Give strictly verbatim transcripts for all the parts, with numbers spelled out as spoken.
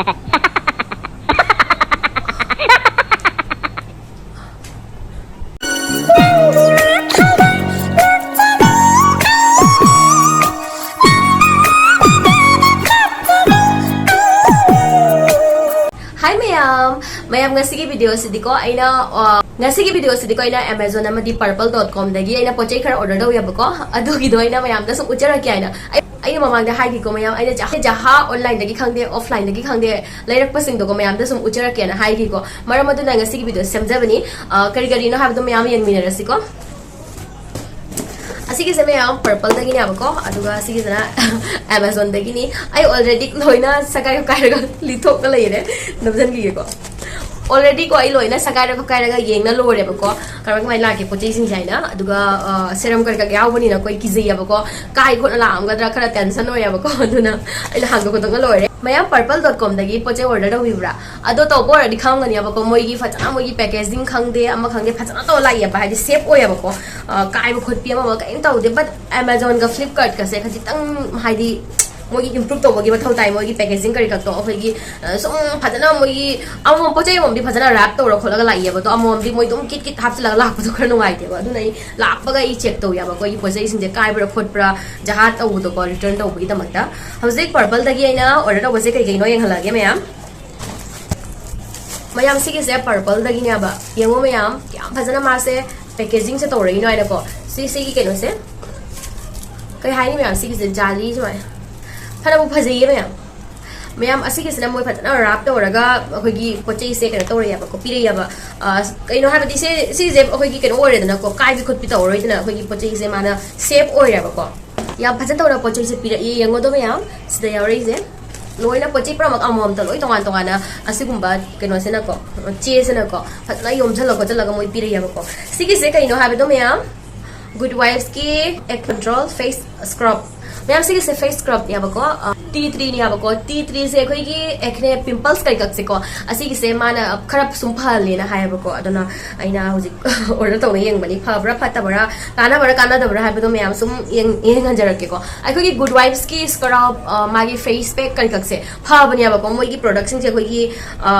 Hi ꯃꯌꯥꯝ, ꯃꯌꯥꯝ, ꯉꯁꯤꯒꯤ video ꯑꯁꯤꯗꯤꯀꯣ, ꯑꯩꯅ, ꯑ, ꯉꯁꯤꯒꯤ video ꯑꯁꯤꯗꯤꯀꯣ, ꯑꯩꯅ Amazon ꯑꯃꯗꯤ Purplle dot comꯗꯒꯤ ꯑꯩꯅ ꯄꯣꯠ ꯆꯩ ꯈꯔ order ꯇꯧꯋꯦꯕꯀꯣ꯫ ꯑꯗꯨꯒꯤꯗꯣ ꯑꯩꯅ ꯃꯌꯥꯝꯗ ꯁꯨꯝ ꯎꯠꯆꯔꯛꯀꯦ ꯍꯥꯏꯅ꯫ ꯑꯩ, ꯑꯩꯅ ꯃꯃꯥꯡꯗ ꯍꯥꯏꯈꯤꯀꯣ ꯃꯌꯥꯝ, ꯑꯩꯅ ꯖꯍꯥ, ꯖꯍꯥ onlineꯗꯒꯤ ꯈꯪꯗꯦ, offlineꯗꯒꯤ ꯈꯪꯗꯦ, ꯂꯩꯔꯛꯄꯁꯤꯡꯗꯣꯀꯣ ꯃꯌꯥꯝꯗ ꯁꯨꯝ ꯎꯠꯆꯔꯛꯀꯦꯅ ꯍꯥꯏꯈꯤꯀꯣ꯫ ꯃꯔꯝ ꯑꯗꯨꯅ ꯉꯁꯤꯒꯤ video ꯁꯦꯝꯖꯕꯅꯤ꯫ ꯑ, ꯀꯔꯤ ꯀꯔꯤꯅꯣ ꯍꯥꯏꯕꯗꯣ ꯃꯌꯥꯝ ꯌꯦꯡꯃꯤꯟꯅꯔꯁꯤꯀꯣ꯫ ꯑꯁꯤꯒꯤꯁꯦ ꯃꯌꯥꯝ Purpleꯗꯒꯤꯅꯦꯕꯀꯣ, ꯑꯗꯨꯒ ꯑꯁꯤꯒꯤꯁꯤꯅ Amazonꯗꯒꯤꯅꯤ꯫ ꯑꯩ already ꯂꯣꯏꯅ ꯁꯒꯥꯏ ꯈꯣꯀꯥꯏꯔꯒ ꯂꯤꯊꯣꯛꯅ ꯂꯩꯔꯦ, ꯅꯝꯁꯤꯟꯈꯤꯒꯦꯀꯣ꯫ Already ꯀꯣ, ꯑꯩ ꯂꯣꯏꯅ ꯁꯒꯥꯏꯔ ꯈꯣꯀꯥꯏꯔꯒ ꯌꯦꯡꯅ ꯂꯣꯏꯔꯦꯕꯀꯣ, ꯀꯃꯥꯏ ꯀꯃꯥꯏꯅ ꯂꯥꯛꯀꯦ ꯄꯣꯠ ꯆꯩꯁꯤꯡꯁꯦ ꯍꯥꯏꯅ꯫ ꯑꯗꯨꯒ, ꯑ, ꯁꯦꯔꯝ ꯀꯔꯤ ꯀꯔꯥ ꯌꯥꯎꯕꯅꯤꯅ ꯑꯩꯈꯣꯏ ꯀꯤꯖꯩꯌꯦꯕꯀꯣ, ꯀꯥꯏ ꯈꯣꯠꯅ ꯂꯥꯛꯑꯝꯒꯗ꯭ꯔꯥ, ꯈꯔ tension ꯑꯣꯏꯌꯦꯕꯀꯣ꯫ ꯑꯗꯨꯅ ꯑꯩꯅ ꯍꯥꯡꯗꯣꯛ ꯈꯣꯠꯇꯣꯛꯅ ꯂꯣꯏꯔꯦ꯫ ꯃꯌꯥꯝ Purplle dot comꯗꯒꯤ ꯄꯣꯠ ꯆꯩ order ꯇꯧꯕꯤꯕ꯭ꯔꯥ? ꯑꯗꯣ ꯇꯧꯕ ꯑꯣꯏꯔꯗꯤ ꯈꯪꯉꯝꯒꯅꯤꯕꯀꯣ, ꯃꯣꯏꯒꯤ ꯐꯖꯅ, ꯃꯣꯏꯒꯤ packaging ꯈꯪꯗꯦ, ꯑꯃ ꯈꯪꯗꯦ, ꯐꯖꯅ ꯇꯧꯔ ꯂꯥꯛꯑꯦꯕ, ꯍꯥꯏꯗꯤ safe ꯑꯣꯏꯌꯦꯕꯀꯣ꯫ ꯑ, ꯀꯥꯏꯕ ꯈꯣꯠꯄꯤ ꯑꯃ ꯑꯃ ꯀꯔꯤꯝ ꯇꯧꯗꯦ꯫ But Amazonꯒ Flipkartꯀꯁꯦ ꯈꯖꯤꯛꯇꯪ, ꯍꯥꯏꯗꯤ, ꯃꯣꯏꯒꯤ improve ꯇꯧꯕꯒꯤ ꯃꯊꯧ ꯇꯥꯏ꯫ ꯃꯣꯏꯒꯤ packaging ꯀꯔꯤ ꯈꯛꯇꯣ ꯑꯩꯈꯣꯏꯒꯤ, ꯑ, ꯁꯨꯝ ꯐꯖꯅ ꯃꯣꯏꯒꯤ ꯑꯃꯃꯝ ꯄꯣꯠ ꯆꯩ ꯑꯃꯃꯝꯗꯤ ꯐꯖꯅ wrap ꯇꯧꯔ ꯈꯣꯠꯂꯒ ꯂꯥꯛꯏꯌꯦꯕ, ꯑꯗꯣ ꯑꯃꯃꯝꯗꯤ ꯃꯣꯏ ꯑꯗꯨꯝ ꯀꯤꯠ ꯀꯤꯠ ꯍꯥꯞꯆꯤꯜꯂꯒ ꯂꯥꯛꯄꯗꯣ ꯈꯔ ꯅꯨꯡꯉꯥꯏꯇꯦꯕ꯫ ꯑꯗꯨꯅ ꯑꯩ ꯂꯥꯛꯄꯒ ꯑꯩ check ꯇꯧꯋꯦꯕꯀꯣ, ꯑꯩꯒꯤ ꯄꯣꯠ ꯆꯩꯁꯤꯡꯁꯦ ꯀꯥꯏꯕ꯭ꯔꯥ ꯈꯣꯠꯄ꯭ꯔꯥ, ꯖꯍꯥ ꯇꯧꯕꯗꯣꯀꯣ, return ꯇꯧꯕꯒꯤꯗꯃꯛꯇ꯫ ꯍꯧꯖꯤꯛ Purpleꯗꯒꯤ ꯑꯩꯅ order ꯇꯧꯕꯁꯦ ꯀꯩ ꯀꯩꯅꯣ ꯌꯦꯡꯍꯜꯂꯛꯑꯒꯦ ꯃꯌꯥꯝ꯫ ꯃꯌꯥꯝ, ꯁꯤꯒꯤꯁꯦ Purpleꯗꯒꯤꯅꯦꯕ꯫ ꯌꯦꯡꯉꯣ ꯃꯌꯥꯝ, ꯌꯥꯝ ꯐꯖꯅ ꯃꯥꯁꯦ packagingꯁꯦ ꯇꯧꯔꯛꯏꯅꯣ ꯍꯥꯏꯅꯀꯣ꯫ ꯁꯤ, ꯁꯤꯒꯤ ꯀꯩꯅꯣꯁꯦ ꯀꯩ ꯍꯥꯏꯅꯤ ꯃꯌꯥꯝ, ꯁꯤꯒꯤꯁꯦ ꯖꯥꯂꯤ ꯁꯨꯃꯥꯏꯅ ꯐꯅꯕꯨ ꯐꯖꯩꯌꯦ ꯃꯌꯥꯝ꯫ ꯃꯌꯥꯝ, ꯑꯁꯤꯒꯤꯁꯤꯅ ꯃꯣꯏ ꯐꯖꯅ wrap ꯇꯧꯔꯒ ꯑꯩꯈꯣꯏꯒꯤ ꯄꯣꯠ ꯆꯩꯁꯦ ꯀꯩꯅꯣ ꯇꯧꯔꯛꯑꯦꯕꯀꯣ, ꯄꯤꯔꯛꯑꯦꯕ꯫ ꯑ, ꯀꯩꯅꯣ ꯍꯥꯏꯕꯗꯤ ꯁꯤ, ꯁꯤꯁꯦ ꯑꯩꯈꯣꯏꯒꯤ ꯀꯩꯅꯣ ꯑꯣꯏꯔꯦꯗꯅꯀꯣ, ꯀꯥꯏꯕꯤ ꯈꯣꯠꯄꯤ ꯇꯧꯔꯔꯣꯏꯗꯅ, ꯑꯩꯈꯣꯏꯒꯤ ꯄꯣꯠ ꯆꯩꯁꯦ ꯃꯥꯅ safe ꯑꯣꯏꯔꯦꯕꯀꯣ꯫ ꯌꯥꯝ ꯐꯖꯅ ꯇꯧꯔ ꯄꯣꯠ ꯆꯩꯁꯦ ꯄꯤꯔꯛꯏ꯫ ꯌꯦꯡꯉꯣꯗꯣ ꯃꯌꯥꯝ, ꯁꯤꯗ ꯌꯥꯎꯔꯛꯏꯁꯦ ꯂꯣꯏꯅ ꯄꯣꯠ ꯆꯩ ꯄꯨꯝꯅꯃꯛ ꯑꯃꯃꯝꯇ ꯂꯣꯏ ꯇꯣꯉꯥꯟ ꯇꯣꯉꯥꯟꯅ ꯑꯁꯤꯒꯨꯝꯕ ꯀꯩꯅꯣꯁꯤꯅꯀꯣ, ꯆꯦꯁꯤꯅꯀꯣ ꯐꯖꯅ ꯌꯣꯝꯁꯤꯜꯂ ꯈꯣꯠꯆꯜꯂꯒ ꯃꯣꯏ ꯄꯤꯔꯛꯑꯦꯕꯀꯣ꯫ ꯁꯤꯒꯤꯁꯦ ꯀꯩꯅꯣ ꯍꯥꯏꯕꯗꯣ ꯃꯌꯥꯝ, Good Vibesꯀꯤ Egg Control Face Scrub꯫ ꯃꯌꯥꯝ, ꯁꯤꯒꯤꯁꯦ ꯐꯦꯁ ꯁ꯭ꯀ꯭ꯔꯕꯅꯦꯕꯀꯣ, ꯇꯤ ꯇ꯭ꯔꯤꯅꯦꯕꯀꯣ꯫ ꯇꯤ ꯇ꯭ꯔꯤꯁꯦ ꯑꯩꯈꯣꯏꯒꯤ ꯑꯦꯛꯅꯦ ꯄꯤꯝꯄꯜꯁ ꯀꯩꯀꯛꯁꯦꯀꯣ, ꯑꯁꯤꯒꯤꯁꯦ ꯃꯥꯅ ꯈꯔ ꯁꯨꯝ ꯐꯍꯜꯂꯦꯅ ꯍꯥꯏꯌꯦꯕꯀꯣ꯫ ꯑꯗꯨꯅ ꯑꯩꯅ ꯍꯧꯖꯤꯛ ꯑꯣꯔꯗꯔ ꯇꯧꯔ ꯌꯦꯡꯕꯅꯤ, ꯐꯕ꯭ꯔꯥ ꯐꯠꯇꯕ꯭ꯔꯥ, ꯀꯥꯟꯅꯕ꯭ꯔꯥ ꯀꯥꯟꯅꯗꯕ꯭ꯔꯥ ꯍꯥꯏꯕꯗꯣ ꯃꯌꯥꯝ ꯁꯨꯝ ꯌꯦꯡ- ꯌꯦꯡꯍꯟꯖꯔꯛꯀꯦꯀꯣ꯫ ꯑꯩꯈꯣꯏꯒꯤ ꯒꯨꯗ ꯋꯥꯏꯞꯁꯀꯤ ꯁ꯭ꯀ꯭ꯔꯕ, ꯃꯥꯒꯤ ꯐꯦꯁ ꯄꯦꯛ ꯀꯩꯀꯛꯁꯦ ꯐꯕꯅꯦꯕꯀꯣ꯫ ꯃꯣꯏꯒꯤ ꯄ꯭ꯔꯣꯗꯛꯁꯤꯡꯁꯦ ꯑꯩꯈꯣꯏꯒꯤ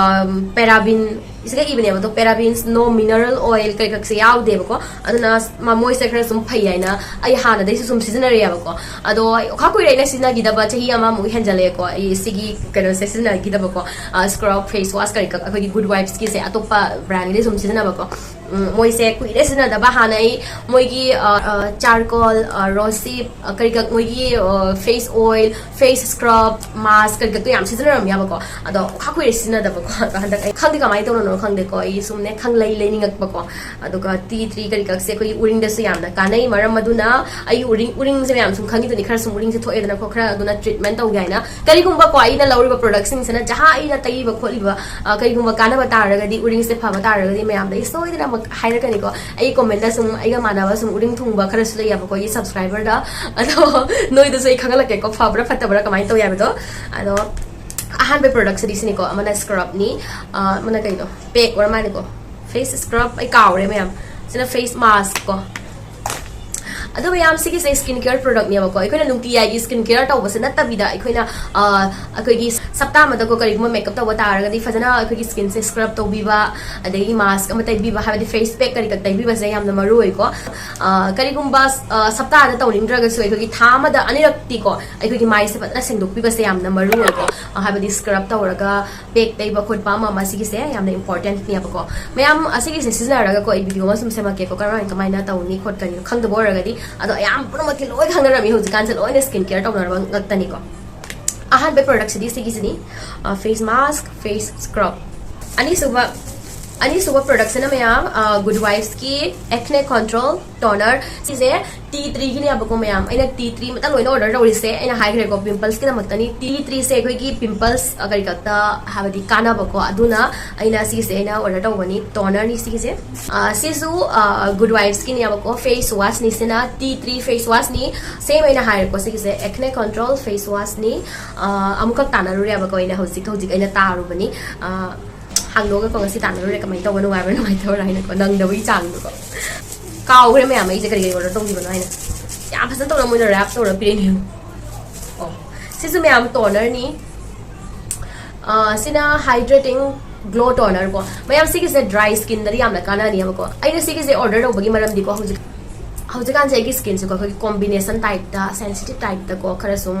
ꯄꯦꯔꯥꯕꯤꯟ ꯁꯤꯒ ꯏꯕꯅꯦꯕ, ꯑꯗꯣ ꯄꯦꯔꯥꯕꯤꯟꯁ, ꯅꯣ ꯃꯤꯅꯔꯦꯜ ꯑꯣꯏꯜ ꯀꯩꯀꯛꯁꯦ ꯌꯥꯎꯗꯦꯕꯀꯣ꯫ ꯑꯗꯨꯅ ꯃ- ꯃꯣꯏꯁꯦ ꯈꯔ ꯁꯨꯝ ꯐꯩ ꯍꯥꯏꯅ ꯑꯩ ꯍꯥꯟꯅꯗꯩꯁꯨ ꯁꯨꯝ ꯁꯤꯖꯤꯟꯅꯔꯛꯑꯦꯕꯀꯣ꯫ ꯑꯗꯣ ꯑꯩ ꯑꯣꯈꯥ ꯀꯨꯏꯔꯦ ꯑꯩꯅ ꯁꯤꯖꯤꯟꯅꯈꯤꯗꯕ, ꯆꯍꯤ ꯑꯃꯃꯨꯛ ꯍꯦꯟꯖꯜꯂꯛꯑꯦꯀꯣ ꯑꯩ ꯁꯤꯒꯤ ꯀꯩꯅꯣꯁꯦ ꯁꯤꯖꯤꯟꯅꯈꯤꯗꯕꯀꯣ꯫ ꯁ꯭ꯀ꯭ꯔꯕ, ꯐꯦꯁ ꯋꯥꯁ ꯀꯔꯤ ꯀꯛ ꯑꯩꯈꯣꯏꯒꯤ ꯒꯨꯗ ꯋꯥꯏꯞꯁꯀꯤꯁꯦ ꯑꯇꯣꯞꯄ ꯕ꯭ꯔꯥꯟꯒꯤꯗꯤ ꯁꯨꯝ ꯁꯤꯖꯤꯟꯅꯕꯀꯣ꯫ ꯎꯝ, ꯃꯣꯏꯁꯦ ꯀꯨꯏꯔꯦ ꯁꯤꯖꯤꯟꯅꯗꯕ꯫ ꯍꯥꯟꯅ ꯑꯩ ꯃꯣꯏꯒꯤ ꯆꯥꯔꯀꯣꯜ, ꯔꯣꯁꯤꯞ, ꯀꯔꯤ ꯀꯛ ꯃꯣꯏꯒꯤ ꯐꯦꯁ ꯑꯣꯏꯜ, ꯐꯦꯁ ꯁ꯭ꯀ꯭ꯔꯕ, ꯃꯥꯁ ꯀꯔꯤ ꯀꯛꯇꯣ ꯌꯥꯝ ꯁꯤꯖꯤꯟꯅꯔꯝꯃꯦꯕꯀꯣ꯫ ꯑꯗꯣ ꯑꯣꯈꯥ ꯀꯨꯏꯔꯦ ꯁꯤꯖꯤꯟꯅꯗꯕꯀꯣ꯫ ꯑꯗꯣ ꯍꯟꯗꯛ ꯑꯩ ꯈꯪꯗꯦ ꯀꯃꯥꯏꯅ ꯇꯧꯅꯣ ꯈꯪꯗꯦꯀꯣ, ꯑꯩ ꯁꯨꯝꯅꯦ ꯈꯪꯂꯩ ꯂꯩꯅꯤꯡꯉꯛꯄꯀꯣ꯫ ꯑꯗꯨꯒ ꯇꯤ ꯇ꯭ꯔꯤ ꯀꯔꯤ ꯀꯛꯁꯦ ꯑꯩꯈꯣꯏꯒꯤ ꯎꯔꯤꯡꯗꯁꯨ ꯌꯥꯝꯅ ꯀꯥꯟꯅꯩ꯫ ꯃꯔꯝ ꯑꯗꯨꯅ ꯑꯩꯒꯤ ꯎꯔꯤꯡ ꯎꯔꯤꯡꯁꯦ ꯃꯌꯥꯝ ꯁꯨꯝ ꯈꯪꯉꯤꯗꯨꯅꯤ, ꯈꯔ ꯁꯨꯝ ꯎꯔꯤꯡꯁꯦ ꯊꯣꯛꯑꯦꯗꯅꯀꯣ, ꯈꯔ ꯑꯗꯨꯅ ꯇ꯭ꯔꯤꯠꯃꯦꯟ ꯇꯧꯒꯦ ꯍꯥꯏꯅ꯫ ꯀꯔꯤꯒꯨꯝꯕꯀꯣ ꯑꯩꯅ ꯂꯧꯔꯤꯕ ꯄ꯭ꯔꯣꯗꯛꯁꯤꯡꯁꯤꯅ ꯖꯍꯥ ꯑꯩꯅ ꯇꯩꯕ ꯈꯣꯠꯂꯤꯕ, ꯑ, ꯀꯔꯤꯒꯨꯝꯕ ꯀꯥꯟꯅꯕ ꯇꯥꯔꯒꯗꯤ, ꯎꯔꯤꯡꯁꯦ ꯐꯕ ꯇꯥꯔꯒꯗꯤ ꯃꯌꯥꯝꯗ ꯑꯩ ꯁꯣꯏꯗꯅꯃꯛ ꯍꯥꯏꯔꯛꯀꯅꯤꯀꯣ꯫ ꯑꯩꯒꯤ ꯀꯣꯃꯦꯟꯗ ꯁꯨꯝ ꯑꯩꯒ ꯃꯥꯟꯅꯕ ꯁꯨꯝ ꯎꯔꯤꯡ ꯊꯨꯡꯕ ꯈꯔꯁꯨ ꯂꯩꯌꯦꯕꯀꯣ ꯑꯩꯒꯤ ꯁꯕꯁꯀ꯭ꯔꯥꯏꯕꯔꯗ꯫ ꯑꯗꯣ ꯅꯣꯏꯗꯁꯨ ꯑꯩ ꯈꯪꯍꯜꯂꯛꯀꯦꯀꯣ, ꯐꯕ꯭ꯔꯥ ꯐꯠꯇꯕ꯭ꯔꯥ ꯀꯃꯥꯏꯅ ꯇꯧꯏ ꯍꯥꯏꯕꯗꯣ꯫ ꯑꯗꯣ ꯑꯍꯥꯟꯕ ꯄ꯭ꯔꯣꯗꯛꯁꯤꯗꯤ ꯁꯤꯅꯤꯀꯣ, ꯑꯃꯅ ꯁ꯭ꯀ꯭ꯔꯕꯅꯤ, ꯑ, ꯑꯃꯅ ꯀꯩꯅꯣ, ꯄꯦꯛ ꯑꯣꯏꯔ ꯃꯥꯜꯂꯦꯀꯣ, ꯐꯦꯁ ꯁ꯭ꯀ꯭ꯔꯕ ꯑꯩ ꯀꯥꯎꯔꯦ ꯃꯌꯥꯝ꯫ ꯁꯤꯅ ꯐꯦꯁ ꯃꯥꯁꯛ ꯀꯣ꯫ ꯑꯗꯣ ꯃꯌꯥꯝ, ꯁꯤꯒꯤꯁꯦ ꯁ꯭ꯀꯤꯟ ꯀꯦꯌꯔ ꯄ꯭ꯔꯣꯗꯛꯅꯦꯕꯀꯣ꯫ ꯑꯩꯈꯣꯏꯅ ꯅꯨꯡꯇꯤꯖꯥꯏꯒꯤ ꯁ꯭ꯀꯤꯟ ꯀꯦꯌꯔ ꯇꯧꯕꯁꯦ ꯅꯠꯇꯕꯤꯗ, ꯑꯩꯈꯣꯏꯅ, ꯑ, ꯑꯩꯈꯣꯏꯒꯤ ꯁꯞꯇꯥ ꯑꯃꯗꯀꯣ ꯀꯔꯤꯒꯨꯝꯕ ꯃꯦꯀꯞ ꯇꯧꯕ ꯇꯥꯔꯒꯗꯤ ꯐꯖꯅ ꯑꯩꯈꯣꯏꯒꯤ ꯁ꯭ꯀꯤꯟꯁꯦ ꯁ꯭ꯀ꯭ꯔꯕ ꯇꯧꯕꯤꯕ, ꯑꯗꯒꯤ ꯃꯥꯁꯛ ꯑꯃ ꯇꯩꯕꯤꯕ, ꯍꯥꯏꯕꯗꯤ ꯐꯦꯁ ꯄꯦꯛ ꯀꯔꯤ ꯀꯔꯤ ꯇꯩꯕꯤꯕꯁꯦ ꯌꯥꯝꯅ ꯃꯔꯨ ꯑꯣꯏꯀꯣ꯫ ꯑ, ꯀꯔꯤꯒꯨꯝꯕ, ꯑ, ꯁꯞꯇꯥꯗ ꯇꯧꯅꯤꯡꯗ꯭ꯔꯒꯁꯨ ꯑꯩꯈꯣꯏꯒꯤ ꯊꯥ ꯑꯃꯗ ꯑꯅꯤꯔꯛꯇꯤꯀꯣ ꯑꯩꯈꯣꯏꯒꯤ ꯃꯥꯏꯁꯦ ꯐꯖꯅ ꯁꯦꯡꯗꯣꯛꯄꯤꯕꯁꯦ ꯌꯥꯝꯅ ꯃꯔꯨ ꯑꯣꯏꯀꯣ꯫ ꯑ, ꯍꯥꯏꯕꯗꯤ ꯁ꯭ꯀ꯭ꯔꯕ ꯇꯧꯔꯒ ꯄꯦꯛ ꯇꯩꯕ ꯈꯣꯠꯄ ꯑꯃ ꯑꯃ ꯁꯤꯒꯤꯁꯦ ꯌꯥꯝꯅ ꯏꯝꯄꯣꯔꯇꯦꯟꯠꯅꯦꯕꯀꯣ꯫ ꯃꯌꯥꯝ ꯑꯁꯤꯒꯤꯁꯦ ꯁꯤꯖꯤꯟꯅꯔꯒꯀꯣ ꯑꯩ ꯚꯤꯗꯤꯑꯣ ꯑꯃ ꯁꯨꯝ ꯁꯦꯝꯃꯛꯀꯦꯀꯣ, ꯀꯔꯝꯍꯥꯏꯅ ꯀꯃꯥꯏꯅ ꯇꯧꯅꯤ ꯈꯣꯠꯀꯅꯤ ꯈꯪꯗꯕ ꯑꯣꯏꯔꯒꯗꯤ꯫ ꯑꯗꯣ ꯑꯌꯥꯝꯕ ꯄꯨꯝꯅꯃꯛꯀꯤ ꯂꯣꯏ ꯈꯪꯅꯔꯝꯃꯤ ꯍꯧꯖꯤꯛꯀꯥꯟꯁꯦ, ꯂꯣꯏꯅ ꯁ꯭ꯀꯤꯟ ꯀꯦꯌꯔ ꯇꯧꯅꯔꯕ ꯉꯥꯛꯇꯅꯤꯀꯣ꯫ ꯑꯍꯥꯟꯕ ꯄ꯭ꯔꯣꯗꯛꯁꯤꯗꯤ ꯁꯤꯒꯤꯁꯤꯅꯤ, ꯐꯦꯁ ꯃꯥꯁꯛ, ꯐꯦꯁ ꯁ꯭ꯀ꯭ꯔꯕ꯫ ꯑꯅꯤꯁꯨꯕ, ꯑꯅꯤꯁꯨꯕ ꯄ꯭ꯔꯗꯛꯁꯤꯅ ꯃꯌꯥꯝ ꯒꯨꯗ ꯋꯥꯏꯐꯁꯀꯤ ꯑꯦꯛꯅꯦ ꯀꯟꯇ꯭ꯔꯣꯜ ꯇꯣꯅꯔ꯫ ꯁꯤꯁꯦ ꯇꯤ ꯇ꯭ꯔꯤꯒꯤꯅꯦꯕꯀꯣ ꯃꯌꯥꯝ꯫ ꯑꯩꯅ ꯇꯤ ꯇ꯭ꯔꯤ ꯃꯇꯪ ꯂꯣꯏꯅ ꯑꯣꯔꯗꯔ ꯇꯧꯔꯤꯁꯦ, ꯑꯩꯅ ꯍꯥꯏꯈ꯭ꯔꯦꯀꯣ, ꯄꯤꯝꯄꯜꯁꯀꯤꯗꯃꯛꯇꯅꯤ꯫ ꯇꯤ ꯇ꯭ꯔꯤꯁꯦ ꯑꯩꯈꯣꯏꯒꯤ ꯄꯤꯝꯄꯜꯁ ꯀꯔꯤ ꯈꯛꯇ ꯍꯥꯏꯕꯗꯤ ꯀꯥꯟꯅꯕꯀꯣ, ꯑꯗꯨꯅ ꯑꯩꯅ ꯁꯤꯁꯦ ꯑꯩꯅ ꯑꯣꯔꯗꯔ ꯇꯧꯕꯅꯤ꯫ ꯇꯣꯅꯔꯅꯤ ꯁꯤꯒꯤꯁꯦ꯫ ꯑ, ꯁꯤꯁꯨ ꯒꯨꯗ ꯋꯥꯏꯐꯁꯀꯤꯅꯦꯕꯀꯣ, ꯐꯦꯁ ꯋꯥꯁꯅꯤ ꯁꯤꯅ, ꯇꯤ ꯇ꯭ꯔꯤ ꯐꯦꯁ ꯋꯥꯁꯅꯤ꯫ ꯁꯦꯝ ꯑꯩꯅ ꯍꯥꯏꯔꯦꯀꯣ, ꯁꯤꯒꯤꯁꯦ ꯑꯦꯛꯅꯦ ꯀꯟꯇ꯭ꯔꯣꯜ ꯐꯦꯁ ꯋꯥꯁꯅꯤ꯫ ꯑ, ꯑꯃꯨꯛꯈꯛ ꯇꯥꯟꯅꯔꯨꯔꯦꯕꯀꯣ ꯑꯩꯅ, ꯍꯧꯖꯤꯛ ꯍꯧꯖꯤꯛ ꯑꯩꯅ ꯇꯥꯔꯨꯕꯅꯤ꯫ ꯑ, ꯍꯥꯡꯗꯣꯛꯑꯒꯀꯣ ꯉꯁꯤ ꯇꯥꯟꯅꯔꯨꯔꯦ, ꯀꯃꯥꯏꯅ ꯇꯧꯕ, ꯅꯨꯡꯉꯥꯏꯕ꯭ꯔꯥ ꯅꯨꯡꯉꯥꯏꯇꯕ꯭ꯔꯥ ꯍꯥꯏꯅꯀꯣ, ꯅꯪꯗꯕꯒꯤ ꯆꯥꯡꯗꯣꯀꯣ꯫ ꯀꯥꯎꯈ꯭ꯔꯦ ꯃꯌꯥꯝ ꯑꯩꯁꯦ ꯀꯔꯤ ꯀꯔꯤ ꯑꯣꯔꯗꯔ ꯇꯧꯈꯤꯕꯅꯣ ꯍꯥꯏꯅ꯫ ꯌꯥꯝ ꯐꯖꯅ ꯇꯧꯔ ꯃꯣꯏꯅ ꯔꯦꯞ ꯇꯧꯔ ꯄꯤꯔꯛꯏꯅꯦ꯫ ꯑꯣ, ꯁꯤꯁꯨ ꯃꯌꯥꯝ ꯇꯣꯅꯔꯅꯤ꯫ ꯑ, ꯁꯤꯅ ꯍꯥꯏꯗ꯭ꯔꯦꯇꯤꯡ ꯒ꯭ꯂꯣ ꯇꯣꯅꯔ ꯀꯣ꯫ ꯃꯌꯥꯝ ꯁꯤꯒꯤꯁꯦ ꯗ꯭ꯔꯥꯏ ꯁ꯭ꯀꯤꯟꯗꯗꯤ ꯌꯥꯝꯅ ꯀꯥꯟꯅꯅꯤꯕꯀꯣ꯫ ꯑꯩꯅ ꯁꯤꯒꯤꯁꯦ ꯑꯣꯔꯗꯔ ꯇꯧꯕꯒꯤ ꯃꯔꯝꯗꯤꯀꯣ, ꯍꯧꯖꯤꯛ ꯍꯧꯖꯤꯛꯀꯥꯟꯁꯦ ꯑꯩꯒꯤ ꯁ꯭ꯀꯤꯟꯁꯦꯀꯣ ꯑꯩꯈꯣꯏꯒꯤ ꯀꯣꯝꯕꯤꯅꯦꯁꯟ ꯇꯥꯏꯞꯇ, ꯁꯦꯟꯁꯤꯇꯤꯞ ꯇꯥꯏꯞꯇꯀꯣ, ꯈꯔ ꯁꯨꯝ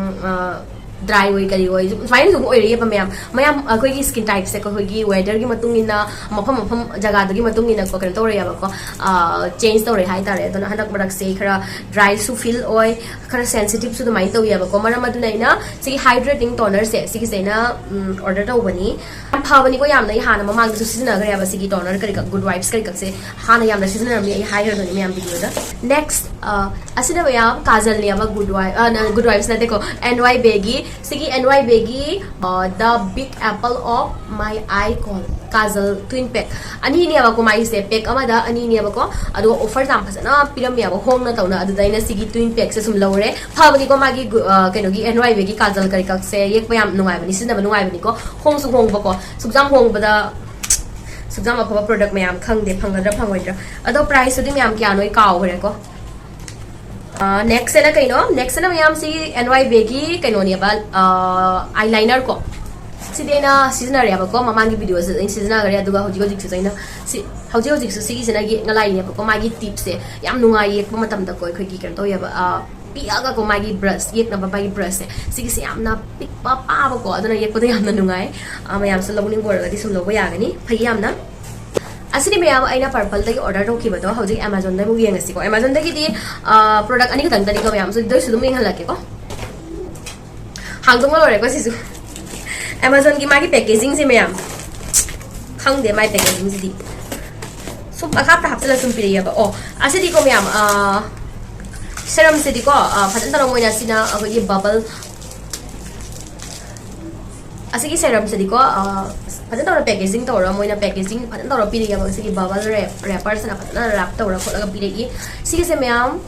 ꯗ꯭ꯔꯥꯏ ꯑꯣꯏ ꯀꯔꯤ ꯑꯣꯏ ꯁꯨꯃꯥꯏꯅ ꯑꯗꯨꯝ ꯑꯣꯏꯔꯛꯑꯦꯕ ꯃꯌꯥꯝ꯫ ꯃꯌꯥꯝ ꯑꯩꯈꯣꯏꯒꯤ ꯁ꯭ꯀꯤꯟ ꯇꯥꯏꯞꯁꯦꯀꯣ ꯑꯩꯈꯣꯏꯒꯤ ꯋꯦꯗꯔꯒꯤ ꯃꯇꯨꯡ ꯏꯟꯅ, ꯃꯐꯝ ꯃꯐꯝ ꯖꯒꯥꯗꯨꯒꯤ ꯃꯇꯨꯡ ꯏꯟꯅꯀꯣ ꯀꯩꯅꯣ ꯇꯧꯔꯛꯑꯦꯕꯀꯣ, ꯆꯦꯟꯖ ꯇꯧꯔꯛꯑꯦ ꯍꯥꯏꯇꯥꯔꯦ꯫ ꯑꯗꯨꯅ ꯍꯟꯗꯛ ꯃꯔꯛꯁꯦ ꯑꯩ ꯈꯔ ꯗ꯭ꯔꯥꯏꯁꯨ ꯐꯤꯜ ꯑꯣꯏ, ꯈꯔ ꯁꯦꯟꯁꯤꯇꯤꯞꯁꯨ ꯑꯗꯨꯃꯥꯏꯅ ꯇꯧꯋꯦꯕꯀꯣ꯫ ꯃꯔꯝ ꯑꯗꯨꯅ ꯑꯩꯅ ꯁꯤꯒꯤ ꯍꯥꯏꯗ꯭ꯔꯦꯇꯤꯡ ꯇꯣꯅꯔꯁꯦ ꯁꯤꯒꯤꯁꯦ ꯑꯩꯅ ꯑꯣꯔꯗꯔ ꯇꯧꯕꯅꯤ꯫ ꯌꯥꯝ ꯐꯕꯅꯤꯀꯣ ꯌꯥꯝꯅ꯫ ꯑꯩ ꯍꯥꯟꯅ ꯃꯃꯥꯡꯗꯁꯨ ꯁꯤꯖꯤꯟꯅꯈ꯭ꯔꯦꯕ ꯁꯤꯒꯤ ꯇꯣꯅꯔ ꯀꯔꯤ ꯀꯛ ꯒꯨꯗ ꯋꯥꯏꯐꯁ ꯀꯔꯤ ꯀꯛꯁꯦ ꯍꯥꯟꯅ ꯌꯥꯝꯅ ꯁꯤꯖꯤꯟꯅꯔꯝꯃꯤ, ꯑꯩ ꯍꯥꯏꯈ꯭ꯔꯗꯣꯏꯅꯤ ꯃꯌꯥꯝ ꯚꯤꯗꯤꯑꯣꯗ꯫ ꯅꯦꯛꯁ ꯑꯁꯤꯅ ꯃꯌꯥꯝ ꯀꯥꯖꯜꯅꯦꯕ, ꯒꯨꯗ ꯋꯥꯏꯐ ꯒꯨꯗ ꯋꯥꯏꯐꯁ ꯅꯠꯇꯦꯀꯣ, ꯑꯦꯟ ꯋꯥꯏ ꯕꯦꯒꯤ꯫ ꯁꯤꯒꯤ ꯑꯦꯟ ꯋꯥꯏ ꯕꯦꯒꯤ the big apple of my eye call Kajal twin peak ꯑꯅꯤꯅꯦꯕꯀꯣ꯫ ꯃꯥꯒꯤꯁꯦ ꯄꯦꯛ ꯑꯃꯗ ꯑꯅꯤꯅꯦꯕꯀꯣ꯫ ꯑꯗꯨꯒ ꯑꯣꯐꯔꯁꯦ ꯌꯥꯝ ꯐꯖꯅ ꯄꯤꯔꯝꯃꯦꯕ, ꯍꯣꯡꯅ ꯇꯧꯅ꯫ ꯑꯗꯨꯗ ꯑꯩꯅ ꯁꯤꯒꯤ ꯇ꯭ꯋꯤꯟ ꯄꯦꯛꯁꯦ ꯁꯨꯝ ꯂꯧꯔꯦ꯫ ꯐꯕꯅꯤꯀꯣ ꯃꯥꯒꯤ ꯒꯨ- ꯑ, ꯀꯩꯅꯣꯒꯤ ꯑꯦꯟ ꯋꯥꯏ ꯕꯦꯒꯤ ꯀꯥꯖꯜ ꯀꯔꯤ ꯀꯛꯁꯦ ꯌꯦꯛꯄ ꯌꯥꯝ ꯅꯨꯡꯉꯥꯏꯕꯅꯤ, ꯁꯤꯖꯤꯟꯅꯕ ꯅꯨꯡꯉꯥꯏꯕꯅꯤꯀꯣ꯫ ꯍꯣꯡꯁꯨ ꯍꯣꯡꯕꯀꯣ꯫ ꯁꯨꯛꯌꯥꯝ ꯍꯣꯡꯕꯗ ꯁꯨꯛꯌꯥꯝ ꯑꯐꯕ ꯄ꯭ꯔꯗꯛ ꯃꯌꯥꯝ ꯈꯪꯗꯦ, ꯐꯪꯒꯗ꯭ꯔꯥ ꯐꯪꯉꯣꯏꯗ꯭ꯔꯥ꯫ ꯑꯗꯣ ꯄ꯭ꯔꯥꯏꯁꯇꯨꯗꯤ ꯃꯌꯥꯝ ꯀꯌꯥꯅꯣ ꯑꯩ ꯀꯥꯎꯈ꯭ꯔꯦꯀꯣ꯫ ꯅꯦꯛꯁꯁꯤꯅ ꯀꯩꯅꯣ? ꯅꯦꯛꯁꯁꯤꯅ ꯃꯌꯥꯝ ꯁꯤ ꯑꯦꯟ ꯋꯥꯏ ꯕꯦꯒꯤ ꯀꯩꯅꯣꯅꯦꯕ, ꯑꯥꯏ ꯂꯥꯏꯅꯔ ꯀꯣ꯫ ꯁꯤꯗꯤ ꯑꯩꯅ ꯁꯤꯖꯤꯟꯅꯔꯦꯕꯀꯣ, ꯃꯃꯥꯡꯒꯤ ꯚꯤꯗꯤꯑꯣꯁꯤꯗ ꯑꯩꯅ ꯁꯤꯖꯤꯟꯅꯈ꯭ꯔꯦ꯫ ꯑꯗꯨꯒ ꯍꯧꯖꯤꯛ ꯍꯧꯖꯤꯛꯁꯤꯁꯨ ꯑꯩꯅ ꯁꯤ ꯍꯧꯖꯤꯛ ꯍꯧꯖꯤꯛꯁꯨ ꯁꯤꯒꯤꯁꯤꯅ ꯌꯦꯛꯅꯉꯥꯏꯅꯦꯕꯀꯣ꯫ ꯃꯥꯒꯤ ꯇꯤꯞꯁꯦ ꯌꯥꯝ ꯅꯨꯡꯉꯥꯏ ꯌꯦꯛꯄ ꯃꯇꯝꯗꯀꯣ꯫ ꯑꯩꯈꯣꯏꯒꯤ ꯀꯩꯅꯣ ꯇꯧꯋꯦꯕ, ꯑ, ꯄꯤꯛꯑꯒꯀꯣ, ꯃꯥꯒꯤ ꯕ꯭ꯔꯁ, ꯌꯦꯛꯅꯕ ꯃꯥꯒꯤ ꯕ꯭ꯔꯁꯁꯦ ꯁꯤꯒꯤꯁꯦ ꯌꯥꯝꯅ ꯄꯤꯛꯄ ꯄꯥꯕꯀꯣ, ꯑꯗꯨꯅ ꯌꯦꯛꯄꯗ ꯌꯥꯝꯅ ꯅꯨꯡꯉꯥꯏ꯫ ꯑ, ꯃꯌꯥꯝꯁꯨ ꯂꯧꯅꯤꯡꯕ ꯑꯣꯏꯔꯒꯗꯤ ꯁꯨꯝ ꯂꯧꯕ ꯌꯥꯒꯅꯤ, ꯐꯩ ꯌꯥꯝꯅ꯫ ꯑꯁꯤꯗꯤ ꯃꯌꯥꯝ ꯑꯩꯅ ꯄꯔꯄꯜꯗꯒꯤ ꯑꯣꯔꯗꯔ ꯇꯧꯈꯤꯕꯗꯣ ꯍꯧꯖꯤꯛ ꯑꯦꯃꯥꯖꯣꯟꯗ ꯑꯃꯨꯛ ꯌꯦꯡꯉꯁꯤꯀꯣ꯫ ꯑꯦꯃꯥꯖꯣꯟꯗꯒꯤꯗꯤ ꯄ꯭ꯔꯗꯛ ꯑꯅꯤꯈꯛꯇꯪꯗꯅꯤꯀꯣ ꯃꯌꯥꯝꯁꯨ, ꯑꯗꯨꯏꯁꯨ ꯑꯗꯨꯝ ꯌꯦꯡꯍꯜꯂꯛꯀꯦꯀꯣ꯫ ꯍꯥꯡꯗꯣꯛꯅ ꯂꯣꯏꯔꯦꯀꯣ ꯁꯤꯁꯨ꯫ ꯑꯦꯃꯥꯖꯣꯟꯒꯤ ꯃꯥꯒꯤ ꯄꯦꯀꯦꯖꯤꯡꯁꯦ ꯃꯌꯥꯝ ꯈꯪꯗꯦ ꯃꯥꯏ packagingꯁꯤꯗꯤ꯫ ꯁꯨꯝ ꯄꯪꯍꯥꯞꯇ ꯍꯥꯞꯆꯤꯜꯂ ꯁꯨꯝ ꯄꯤꯔꯛꯑꯦꯕ꯫ ꯑꯣ, ꯑꯁꯤꯗꯤꯀꯣ ꯃꯌꯥꯝ, ꯁꯦꯔꯝꯁꯤꯗꯤꯀꯣ ꯐꯖꯅ ꯇꯧꯔ ꯃꯣꯏꯅ ꯁꯤꯅ ꯑꯩꯈꯣꯏꯒꯤ ꯕꯕꯜ, ꯑꯁꯤꯒꯤ ꯁꯦꯔꯝꯁꯤꯗꯤꯀꯣ ꯐꯖꯅ ꯇꯧꯔ packaging ꯇꯧꯔ ꯃꯣꯏꯅ packaging ꯐꯖꯅ ꯇꯧꯔ ꯄꯤꯔꯛꯑꯦꯕ꯫ ꯁꯤꯒꯤ ꯕꯕꯜ ꯔꯦꯞ ꯔꯦꯄꯔꯁꯤꯅ ꯐꯖꯅ ꯔꯦꯞ ꯇꯧꯔ ꯈꯣꯠꯂꯒ ꯄꯤꯔꯛꯏ꯫ ꯁꯤꯒꯤꯁꯦ ꯃꯌꯥꯝ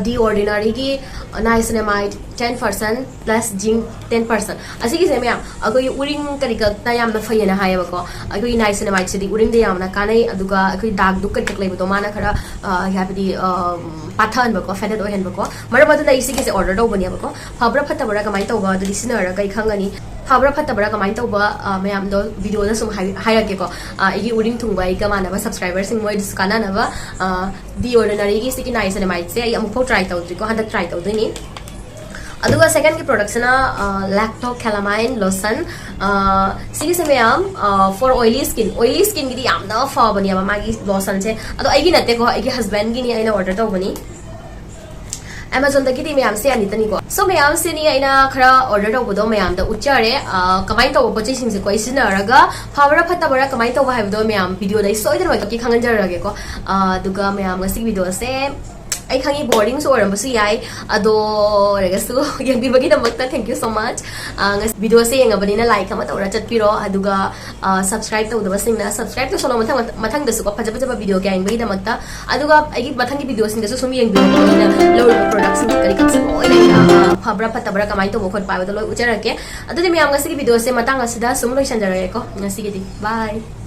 ꯗꯤ ꯑꯣꯔꯗꯤꯅꯔꯤꯒꯤ niacinamide ten percent plus zinc ten percent꯫ ꯑꯁꯤꯒꯤꯁꯦ ꯃꯌꯥꯝ ꯑꯩꯈꯣꯏꯒꯤ ꯎꯔꯤꯡ ꯀꯔꯤ ꯀꯛꯇ ꯌꯥꯝꯅ ꯐꯩꯌꯦꯅ ꯍꯥꯏꯌꯦꯕꯀꯣ꯫ ꯑꯩꯈꯣꯏꯒꯤ niacinamadesꯤꯗꯤ ꯎꯔꯤꯡꯗ ꯌꯥꯝꯅ ꯀꯥꯟꯅꯩ, ꯑꯗꯨꯒ ꯑꯩꯈꯣꯏ ꯗꯥꯛ ꯗꯨꯛ ꯀꯔꯤ ꯀꯛ ꯂꯩꯕꯗꯣ ꯃꯥꯅ ꯈꯔ ꯍꯥꯏꯕꯗꯤ ꯄꯥꯊꯍꯟꯕꯀꯣ, faded ꯑꯣꯏꯍꯟꯕꯀꯣ꯫ ꯃꯔꯝ ꯑꯗꯨꯅ ꯑꯩ ꯁꯤꯒꯤꯁꯦ order ꯇꯧꯕꯅꯦꯕꯀꯣ꯫ ꯐꯕ꯭ꯔꯥ ꯐꯠꯇꯕ꯭ꯔꯥ ꯀꯃꯥꯏꯅ ꯇꯧꯕ ꯑꯗꯨꯗꯤ ꯁꯤꯖꯤꯟꯅꯔꯒ ꯑꯩ ꯈꯪꯒꯅꯤ꯫ ꯐꯕ꯭ꯔꯥ ꯐꯠꯇꯕ꯭ꯔꯥ ꯀꯃꯥꯏꯅ ꯇꯧꯕ ꯃꯌꯥꯝꯗꯣ videoꯗ ꯁꯨꯝ ꯍꯥꯏꯔꯛꯀꯦꯀꯣ꯫ ꯑꯩꯒꯤ ꯎꯔꯤꯡ ꯊꯨꯡꯕ ꯑꯩꯒ ꯃꯥꯟꯅꯕ subscriberꯁꯤꯡ ꯃꯣꯏꯗꯁꯨ ꯀꯥꯟꯅꯅꯕ꯫ ꯗꯤ ꯑꯣꯔꯗꯤꯅꯔꯤꯒꯤ ꯁꯤꯒꯤ niacinamadesꯦ ꯑꯩ ꯑꯃꯨꯛꯐꯥꯎ try ꯇꯧꯗ꯭ꯔꯤꯀꯣ, ꯍꯟꯗꯛ try ꯇꯧꯗꯣꯏꯅꯤ꯫ ꯑꯗꯨꯒ secondꯒꯤ productꯁꯤꯅ lactocalamine lotion꯫ ꯁꯤꯒꯤꯁꯦ ꯃꯌꯥꯝ for oily skin, oily skinꯒꯤꯗꯤ ꯌꯥꯝꯅ ꯐꯕꯅꯦꯕ ꯃꯥꯒꯤ lotionꯁꯦ꯫ ꯑꯗꯣ ꯑꯩꯒꯤ ꯅꯠꯇꯦꯀꯣ, ꯑꯩꯒꯤ husbandꯒꯤꯅꯤ, ꯑꯩꯅ order ꯇꯧꯕꯅꯤ꯫ Amazonꯗꯒꯤꯗꯤ ꯃꯌꯥꯝꯁꯦ ꯑꯅꯤꯇꯅꯤꯀꯣ꯫ So ꯃꯌꯥꯝꯁꯤꯅꯤ ꯑꯩꯅ ꯈꯔ order ꯇꯧꯕꯗꯣ ꯃꯌꯥꯝꯗ ꯎꯠꯆꯔꯦ꯫ ꯀꯃꯥꯏꯅ ꯇꯧꯕ ꯄꯣꯠ ꯆꯩꯁꯤꯡꯁꯦꯀꯣ ꯑꯩ ꯁꯤꯖꯤꯟꯅꯔꯒ ꯐꯕ꯭ꯔꯥ ꯐꯠꯇꯕ꯭ꯔꯥ ꯀꯃꯥꯏꯅ ꯇꯧꯕ ꯍꯥꯏꯕꯗꯣ ꯃꯌꯥꯝ videoꯗ ꯑꯩ ꯁꯣꯏꯗꯅꯃꯛꯀꯤ ꯈꯪꯍꯟꯖꯔꯒꯦꯀꯣ꯫ ꯑꯗꯨꯒ ꯃꯌꯥꯝ ꯉꯁꯤꯒꯤ videoꯁꯦ ꯑꯩ ꯈꯪꯉꯤ boringꯁꯨ ꯑꯣꯏꯔꯝꯕꯁꯨ ꯌꯥꯏ, ꯑꯗꯣ ꯑꯣꯏꯔꯒꯁꯨ ꯌꯦꯡꯕꯤꯕꯒꯤꯗꯃꯛꯇ thank you so much꯫ Videoꯁꯦ ꯌꯦꯡꯉꯕꯅꯤꯅ like ꯑꯃ ꯇꯧꯔ ꯆꯠꯄꯤꯔꯣ, ꯑꯗꯨꯒ subscribe ꯇꯧꯗꯕꯁꯤꯡꯅ subscribe ꯇꯧꯁꯜꯂꯣ, ꯃꯊꯪ ꯃꯊꯪꯗꯁꯨꯀꯣ ꯐꯖ ꯐꯖꯕ video ꯀꯌꯥ ꯌꯦꯡꯕꯒꯤꯗꯃꯛꯇ꯫ ꯑꯗꯨꯒ ꯑꯩꯒꯤ ꯃꯊꯪꯒꯤ videoꯁꯤꯡꯗꯁꯨ ꯁꯨꯝ ꯌꯦꯡꯕꯤꯔꯣ, ꯑꯩꯅ ꯂꯧꯔꯤꯕ productꯁꯤꯡ ꯀꯔꯤ ꯀꯔꯤꯁꯤꯡ ꯂꯣꯏꯅ ꯑꯩꯅ ꯐꯕ꯭ꯔꯥ ꯐꯠꯇꯕ꯭ꯔꯥ ꯀꯃꯥꯏꯅ ꯇꯧꯕ ꯈꯣꯠꯄ ꯍꯥꯏꯕꯗꯣ ꯂꯣꯏ ꯎꯠꯆꯔꯛꯀꯦ꯫ ꯑꯗꯨꯗꯤ ꯃꯌꯥꯝ ꯉꯁꯤꯒꯤ videoꯁꯦ ꯃꯇꯥꯡ ꯑꯁꯤꯗ ꯁꯨꯝ ꯂꯣꯏꯁꯟꯖꯔꯒꯦꯀꯣ꯫ ꯉꯁꯤꯒꯤꯗꯤ bye꯫